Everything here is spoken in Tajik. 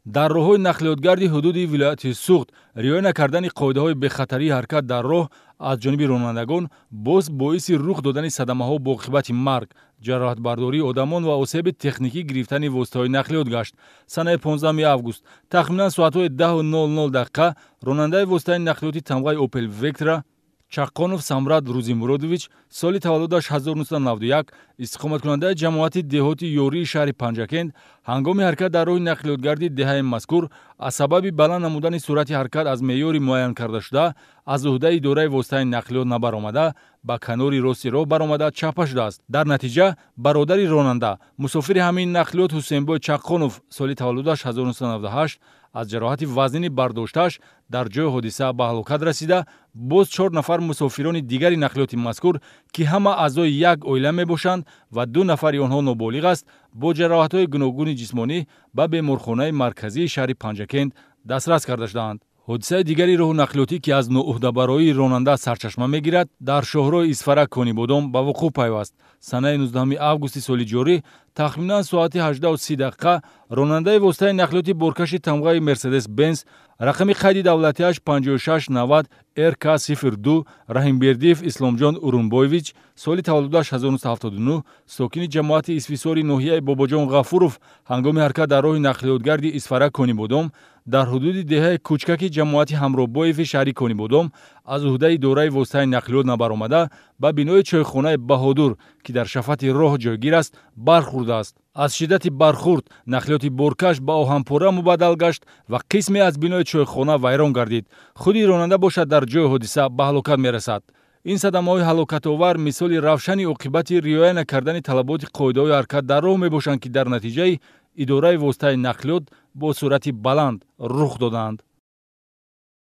Дар роҳҳои нақлиётгарди ҳудуди вилояти Суғд риоя накардани қоидаҳои бехатарии ҳаракат дар роҳ аз ҷониби ронандагон боз боиси рух додани садамаҳо бо оқибати марг, ҷароҳатбардории одамон ва осеби техникӣ гирифтани воситаҳои нақлиёт гашт. Санаи 15 август тахминан соатҳои 10:00 дақиқа ронандаи воситаи нақлиёти тамғаи Опел Вектра Чаққонов Самрад Рӯзимуродович, соли таваллудаш 1991, истиқоматкунандаи ҷамоати деҳоти Ёрии шаҳри Панҷакент, ҳангоми ҳаракат дар роҳи нақлиётгарди деҳаи мазкур аз сабаби баланд намудани суръати ҳаракат аз меъёри муайян кардашуда аз уҳдаи идораи воситаи нақлиёт набаромада, ба канори рости роҳ баромада чапа шудааст. Дар натиҷа бародари ронанда, мусофири ҳамин нақлиёт Ҳусейнбой Чаққонов, соли таваллудаш 1998, аз ҷароҳати вазнини бардоштааш дар ҷои ҳодиса ба ҳалокат расида, боз 4 нафар мусофирони дигари нақлиёти мазкур, ки ҳама аъзои як оила мебошанд ва 2 нафари онҳо ноболиғ аст, бо ҷароҳатҳои гуногуни ҷисмонӣ ба беморхонаи марказии шаҳри Панҷакент дастрас карда шудаанд. Ҳодисаи дигари роҳу нақлиётӣ, ки аз ноуҳдабароии ронанда сарчашма мегирад, дар шоҳроҳи Исфара Конибодом ба вуқӯъ пайваст. Санаи 19 августи соли ҷорӣ тахминан соати 18:30 дақиқа ронандаи воситаи нақлиёти боркаши тамғаи Мерседес Бенз рақами қайди давлатиаш 5690 РК 02 Раҳимбердиев Исломҷон Урунбоевич, соли таваллудаш 1979, сокини ҷамоати Исфисори ноҳияи Бобоҷон Ғафуров, ҳангоми ҳаракат дар роҳи нақлиётгарди Исфара Конибодом дар ҳудуди деҳаи Кӯчкаки ҷамоати Ҳамроҳбоеви шаҳри Конибодом аз уҳдаи идораи воситаи нақлиёт набаромада, ба бинои чойхонаи Баҳодур, ки дар шафати роҳ ҷойгир аст, бархӯрдааст. Аз шиддати бархӯрд нақлиёти боркаш ба оҳанпора мубаддал гашт ва қисме аз бинои чойхона вайрон гардид. Худи ронанда бошад дар ҷои ҳодиса ба ҳалокат мерасад. Ин садамаҳои ҳалокатовар мисоли равшани оқибати риоя накардани талаботи қоидаҳои ҳаракат дар роҳ мебошанд, ки дар натиҷаи идораи воситаи нақлиёт бо суръати баланд рух додаанд.